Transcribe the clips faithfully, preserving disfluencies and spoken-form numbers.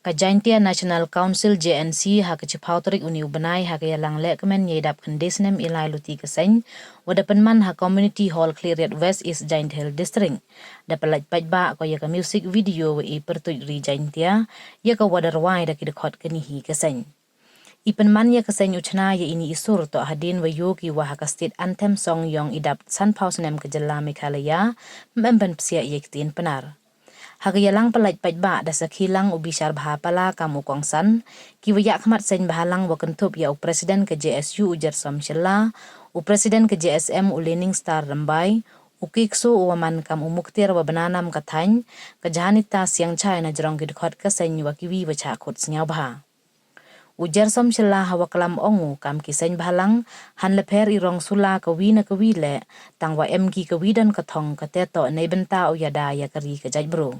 Ka Jaintia National Council, J N C, ha ka chiphaw tarik uni u bnai ha ka yalang lehkmen yei dap khyndai snem i lai luti ka seng, wa da pynman ha Community Hall Khliehriat West, East Jaintia Hills District, da pynlait paidbah ko ya ka music video wa i pyrtuit ri Jaintia, ya ka wa da rwai da ki dkhot kani hi ka seng. I pynman ya ka seng u chna ya ini i sur toh hadien wa yoh ki wa ha ka state anthem song yong i dap sanphaw snem ka jylla Meghalaya, ym em ban psiah ya ki ktien Pnar. Ha ka yalang pynlait paidbah da sakhi lang u Bishar Bha Pala kam u kongsan, ki wa yakhmat seng bhalang wa kynthup ya u President ka J S U u Jersom Shylla, u President ka J S M u Learning Star Rymbai, u Kikso u wa man kam u Muktiar wa bnanam ka thain, ka Jahanita Siangchai na jrong ki dkhot ka seng wa kiwi wa chah khut sngewbha. U Jersom Shylla ha wa klam ong u kam ki seng bhalang, han le pher i rong sula ka wi na ka wi le, tang wa em ki ka wi don ka thong ka te toh nei bynta u yada ya ka ri ka jaitbru.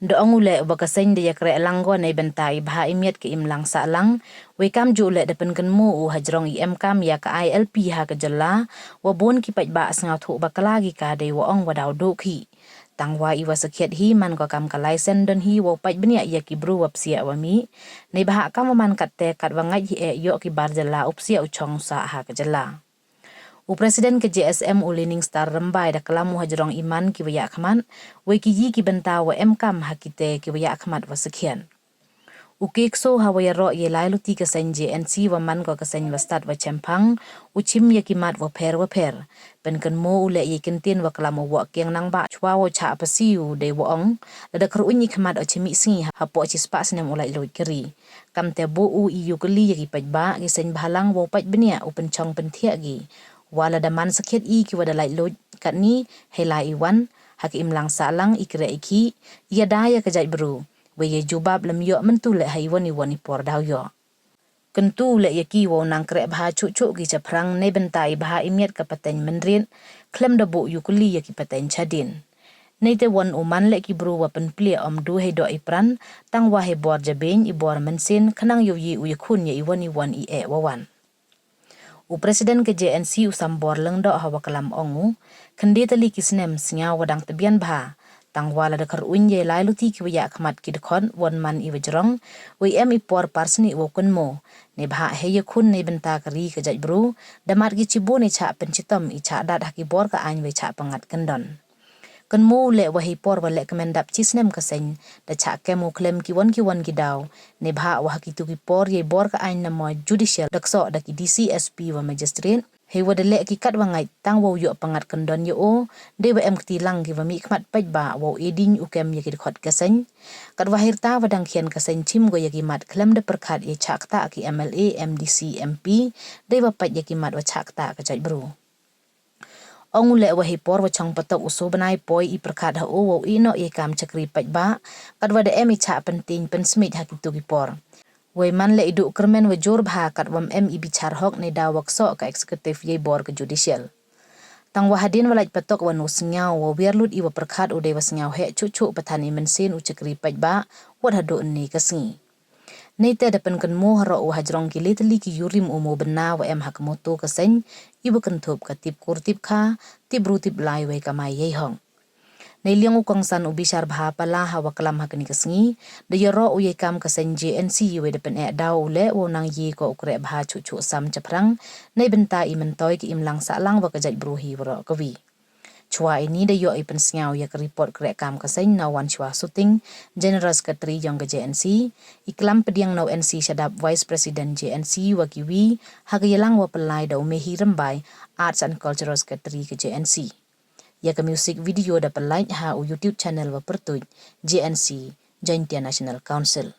Da ong u le wa ka seng da ya kreh lang ko nei bynta i bha i miat ka imlang sahlang, wei kam ju le da pynkynmo u ha jrong i em kam ya ka I L P ha ka jylla, wa bun ki paidbah sngewthuh bakla ki ka dei wa ong wa daw duh ki. Tang wa i wa sakhiat hi man ko kam ka license don hi wow pait bniah ya ki bru wa psiah wa mih. Nei bha kam wa man kat te kat wa ngait hi e yoh ki bar jylla u psiah u chong sah ha ka jylla. U President ka J S M u Learning Star Rymbai da klam u ha jrong i man ki wa yakhmat, wei ki yi ki bynta wa em kam ha ki te ki wa yakhmat wa sakhiat. U Kikso ha wa yaroh ya lai luti ka seng J N C wa man ko ka seng wa stad wa chemphang, u chim ya ki mat wa pher wa pher. Pynkynmo u le ya i kyntien wa klam u wa kiang nang ba chwa wa chah pasi u dei wa ong, lada kyrwin i khmat o chimi sngi ha poh chi spah snem u lait luit ka ri. Kam te bu u i yu kali ya ki paidbah ki seng bhalang wow pait bniah u pynchong pynthiah ki. Wa lada man sakhiat i ki wa da lait luit katni, hei lai i wan, ha ka imlang sahlang i kreh i khih, i yada ya ka jaitbru. Wei ya jubab lem yoh myntu le ha iwon iwon i por daw yoh. Kyntu le ya ki wow nang kreh bha chuh chuh ki chaphrang nei bynta i bha i miat ka pateng mynried, khlem da bu yu kali ya ki pateng chadien. Nei te won u man le ki bru wa pynplia om du hei doh i pran, tang wa hei bor jabeng i bor mynsiem khnang yow yi u yakhun ya iwon iwon i eh wa wan. U President ka J N C u Sambor Lyngdoh ha wa klam ong u, khyndai tylli ki snem sngew wa dang tbian bha, tang wa lada kyrwin ya lai luti ki wa yakhmat ki dkhot won man i wa jrong, wei em i por parsni wow kynmo, nei bha hei yakhun nei bynta ka ri ka jaitbru, da mat ki chibun i chah pynchitom i chah dat ha ki bor ka ain wei chah pyngngad kyndon. Kynmo u le wa hei por wa lehkmen dap chi snem ka seng, da chah kem u khlem ki won ki won ki daw, nei bha wa ha kitu ki por yei bor ka ain na mo judicial da ksoh da ki D C, S P wa magistrate, hei wa da leh ki kat wa ngait tang wow yoh pyngngad kyndon ya o, dei wa em kti lang ki wa mih khmat paidbah wow eding u kem ya ki dkhot ka seng. Kat wa hei rta wa dang khian ka seng chim ko ya ki mat khlem da pyrkhat ya chah ktah ki M L A, M D C, M P, dei wa pait ya ki mat wa chah ktah ka jaitbru. Ong u le wa hei por wa chong patok u so bnai poi i pyrkhat ha u wow i noh ya i kam chakri paidbah, kat wa da em i chah pynting pynsmit ha kitu ki por. Wei man le i duh kyrmen wa jur bha kat wa em i bichar hok nei daw wa ksoh ka executive yei bor ka judicial. Tang wa hadien wa lait patok wa nu sngew wa wiar lut i wa pyrkhat u dei wa sngew heh chuh chuh pathan i mynsiem u chakri paidbah, wat haduh ni ka sngi. Nei te da pynkynmo haroh u ha jrong ki le tylli ki yurim u mo bynna wa em ha ka moto ka seng, i wa kynthup ka tip kur tip kha, tip bru tip lai wei kamai yei hok. Nei liang u kongsan u Bishar Bha Pala ha wa klam ha kani ka sngi, da yaroh u yei kam ka seng J N C wei da pyneh daw u le wow nang yi ko u kreh bha chuh chuh sam chaphrang, nei bynta i myntoi ki imlang sahlang wa ka jaitbru hi waroh kawi. Chwa ini da yoh i pynsngew ya ka report kreh kam ka seng na wan chwa Suting, General Secretary yong ka J N C, i klam pdiang na u N C Shadap Vice President J N C wa kiwi, ha ka yalang wa pynlai da u Mehi Rymbai, Arts and Cultural Secretary ka J N C. Ya ka music video da pynlait ha u YouTube channel wa pyrtuit, J N C, Jaintia National Council.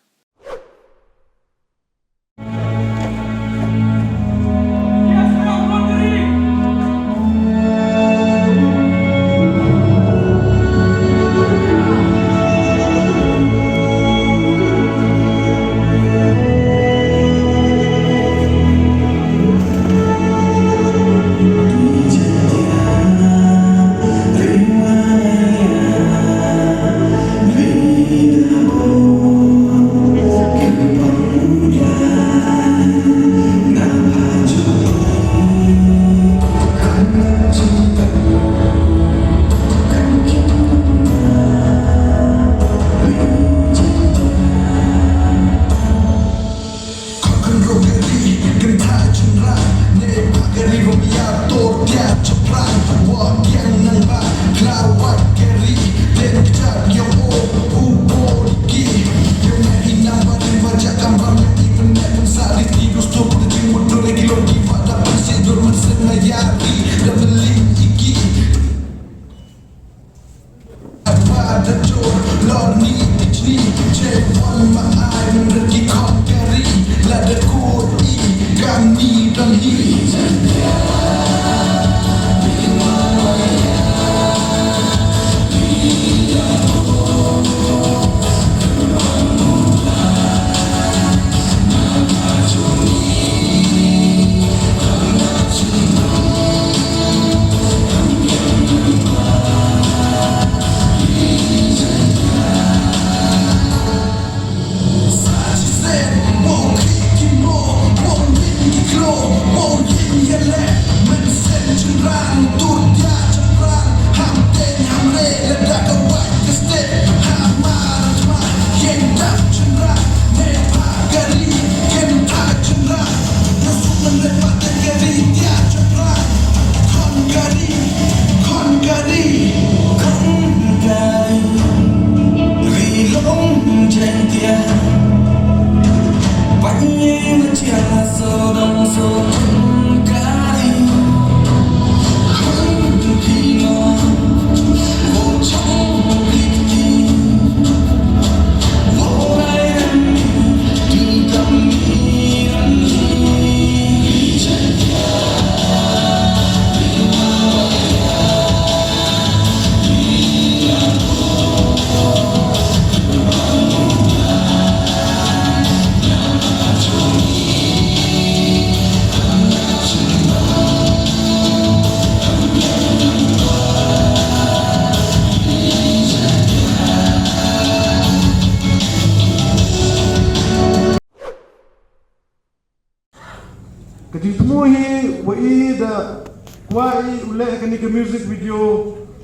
Ka jingthmu hi wa i da kwah i u leh ha kani ka music video,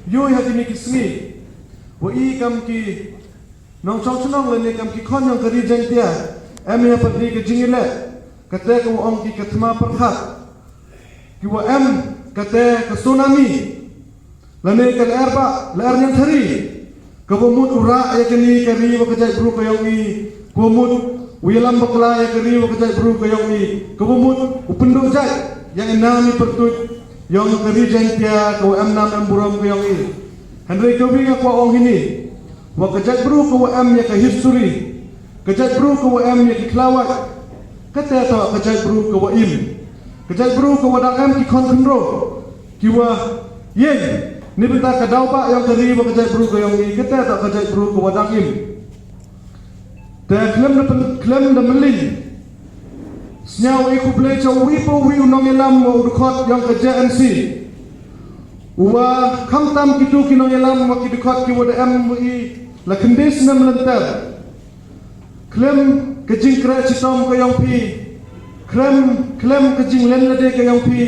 yoh ha kini ki sngi. Wa i kam ki nongchong chnong lane kam ki khon yong ka Ri Jaiñtia, em hi ha pat ni ka jingyaleh, kate ka wa ong ki ka thma pyrkhat. Ki wa em kate ka tsunami. Lane ka lyer ba, lyer ñiangthari. Ka wa mut u rah ya kani ka ri wa ka jaitbru ka yong i. Ka wa mut u yalam bakla ya ka ri wa ka jaitbru ka yong i. Ka wa mut u pynduh jait ya i nam i pyrtuit yong ka Ri Jaiñtia ka wa em nam em burom ka yong i. Hynrei ka wi nga kwah ong hini, wa ka jaitbru ka wa em ya ka history, ka jaitbru ka wa em ya ki khlawait, kate toh ka jaitbru ka wa im. Ka jaitbru ka wa dang em ki khon khynroo, ki wa yeng neibynta ka daw ba yong ka ri wa ka jaitbru ka yong i, kate toh ka jaitbru ka wa dang im. Te khlem da pyn-, khlem da mylliñ, sñiaw i khublei cha uwi pa uwi u nongyalam wa u dkhot yong ka J N C. Wa khamtam kitu ki nongyalam wa ki dkhot ki wa da em wa i la khynde snem lynter. Khlem ka jingkreh chitom ka yong phi, khlem, khlem ka jinglen lade ka yong phi,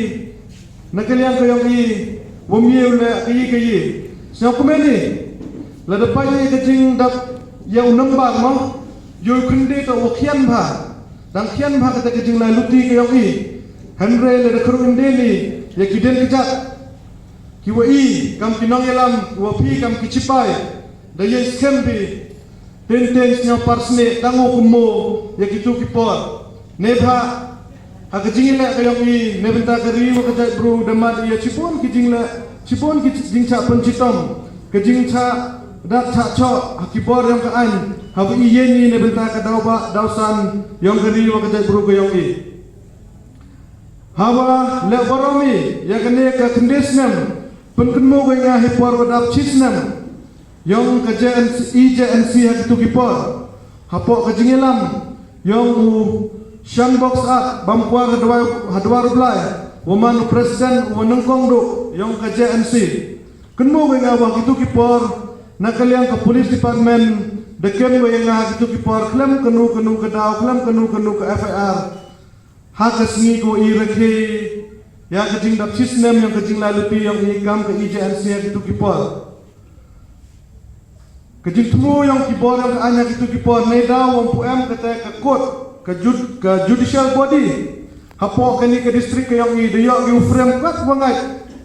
na ka liang ka yong i, wa mi u leh ka yi ka yi. Sñiaw kumne, lada pait i ka jingdap ya u number mo, yow khynde toh wa khian bha, dang khian bha kate ka jinglai luti ka yong i. Hynrei lada khroo ynde ni ya ki dien kjat, ki wa i kam ki nongyalam, wa phi kam ki chipai, da yei skhem phi. Teng teng sñiaw parsneh tang u kumno ya kitu ki por. Neibhah ha ka jingyaleh ka yong i, neibynta ka ri wa ka jaitbru, da mad i ya chibun ki jingleh, chibun ki jingchah pynchitom, ka jingchah dat chah choh ha ki bor yong ka aiñ, ha wa i yeng i neibynta ka daw ba daw san yong ka ri wa ka jaitbru ka yong i. Hawa leh burom i ya kane ka khynde snem, pynkynmaw ko ya nga hi por wa dap chi snem yong ka J N C, i J N C ha kitu ki por. Hapoh ka jingyalam yong u Shanbox Art, Bamkwar Hadwar, Hadwar u Blai, wa man u president wa nyngkong du yong ka J N C. Kynmaw ko ya nga wa ha kitu ki por, na ka liang ka police department, da kem ko ya nga ha kitu ki por, khlem kanu kanu ka daw, khlem kanu kanu ka F I R. Ha ka sngi ko i rakhe ya ka jingdap chi snem yong ka jinglai luti yong i kam ka i J N C ha kitu ki por. Ka jingthmu yong ki bor yong ka aiñ ha kitu ki por, neidaw wa ym pu em kate ka court, ka jud-, ka judicial body hapoh kani ka district ka yong i, da yoh ki u frame kat wa ngait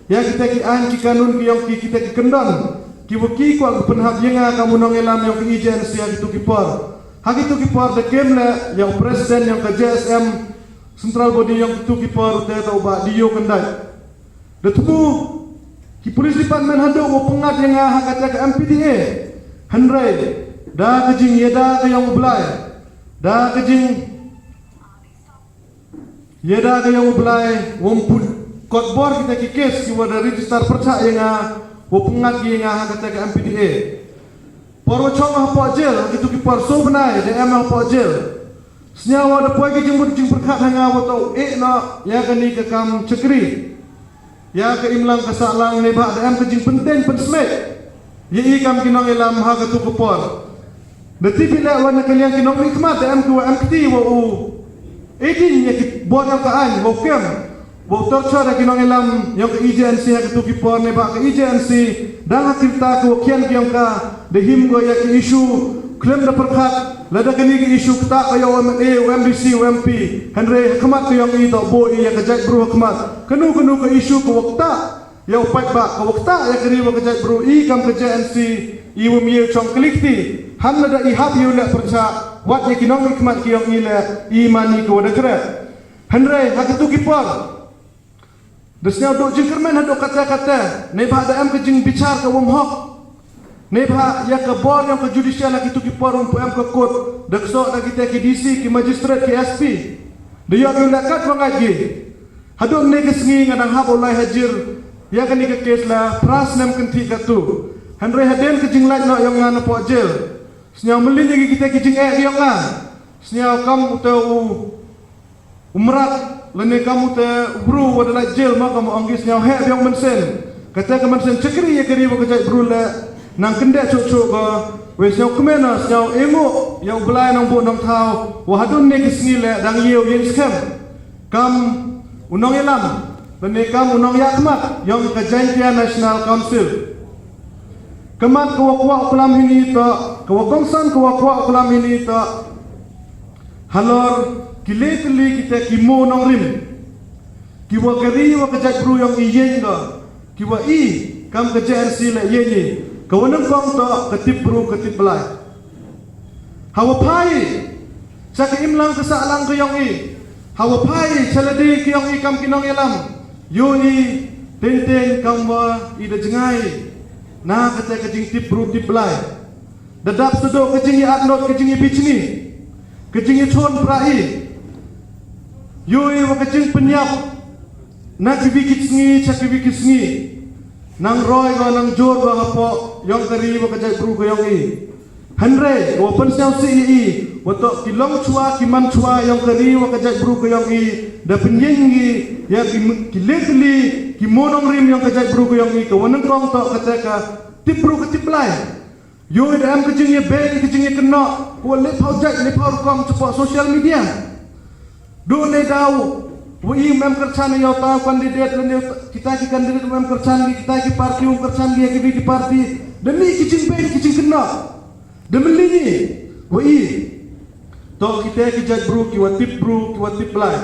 ya kite ki aiñ ki kanun ki yong ki, kite ki kyndon ki wa ki kwah ka pynhap ya nga kam u nongyalam yong ka i J N C ha kitu ki por. Ha kitu ki por da kem leh ya u president yong ka J S M, central body yong kitu ki por, u te toh u Bah Dio Kyndait. Da thmu ki police department hadooh wa pyngngad ya nga ha kate ka M P D A, Hynrei da ka jingyada ka yong u Blai, da ka jing yada ka yong u Blai, wym pun kot bor kita ki kes ki wa da register pyrchah ya nga, wa pynngat ya nga ha kata ka M P D A. Por wa chong hapoh jel, ha kitu ki por soo bnai da em hapoh jel. Sniaw wa da poi ki jingmut jingpyrkhat ha nga wa toh u eh noh ya kani ka kam chakri, ya ka imlang ka sahlang, neibhah da em ka jingpynteng pynsmech ya i kam ki nongyalam ha katu ka por. Da tip i leh wa na ka liang ki nongmihkhmat da em ki wa em kti wa u edit ya ki bor yong ka aiñ, wa u kem, wa u torture ya ki nongyalam yong ka E J N C ha katu ki por, neibhah ka E J N C dang ha ki rta ki wa khian ki yong ka, da him ko ya ki issue khlem da pyrkhat, lada kani ki issue ktah ko ya u M L A, u M D C, u M P. Hynrei ha khmat ka yong i toh booh i ya ka jaitbru ha khmat. Kano kano ka issue ka wa ktah ya u paidbah, ka wa ktah ya ka ri wa ka jaitbru, i kam ka J N C i wym ye u chong klikti. Hanlada i hap ya u leh pyrchah, wat ya ki nongmihkhmat ki yong i leh, i man i ka wa da khreh. Hynrei ha kitu ki por da sniaw duh jingkyrmen haduh katta katta, neibhah da em ka jingbichar ka wym hok. Neibhah ya ka bor yong ka judicial ha kitu ki por wym pu em ka court, da ksoh da kita ki D C, ki magistrate, ki S P. Da yoh ki u leh kat wa ngait ki. Haduh ne ka sngi nga dang hap u lai hajir ya kani ka case la phra snem kynthih katu. Hynrei hadien ka jinglait noh yong nga napoh jel, sniaw mylli ya ki kita ki jingeh yong nga. Sniaw kam u te u u mrad, lane kam u te u bru wa da lait jel, ma kam ong ki, sniaw heh biang mynsiem. Kata ka mynsiem chakri ya ka ri wa ka jaitbru leh nang kyndeh chuh chuh ko. Wei sniaw kmen, sniaw enguh ya u Blai Nongbuh Nongthaw wa haduh ne ka sngi leh dang ye u yeng skhem kam u nongyalam, lane kam u nongyakhmat yong ka Jaintia National Council. Ka mat ka wa kwah u klam hini toh, ka wa kongsan ka wa kwah u klam hini toh halor ki le tylli kita ki moo nongrim, ki wa ka ri wa ka jaitbru yong i yeng ko, ki wa i kam ka J N C leh yeng i. Ka wa nyngkong toh ka tip bru ka tip Blai. Ha wa phai cha ka imlang ka sahlang ka yong i, ha wa phai cha lade ka yong i kam ki nongyalam, yoh i teng teng kam wa i da jngai na kata ka jingtip bru tip Blai. Da dap sudoh ka jingyaad not, ka jingyabichni, ka jingyachoon pra i. Yoh i wa ka jingpynyap na ki wi ki sngi cha ki wi ki sngi, nang roi ko, nang jor ko hapoh yong ka ri wa ka jaitbru ka yong i. Hynrei wa pynsniawsih ya i wa toh ki longchwa ki manchwa yong ka ri wa ka jaitbru ka yong i, da pynyeng i ya ki m-, ki le tylli ki moo nongrim yong ka jaitbru ka yong i. Ka wa nyngkong toh kata ka tip bru ka tip Blai. Yoh i da em ka jingyabeiñ, ka jingyakynnoh ka wa lephaw jait lephaw rukom chapoh social media. Duh ne daw wa i ym em kyrchan ya u ta u candidate, lane kita ki candidate ym em kyrchan ki, kita ki party ym kyrchan ki ya ki wi ki party. Da mih ki jingbeiñ ki jingkynnoh. Da mylli ni wa i toh kita ki jaitbru ki wa tip bru ki wa tip Blai.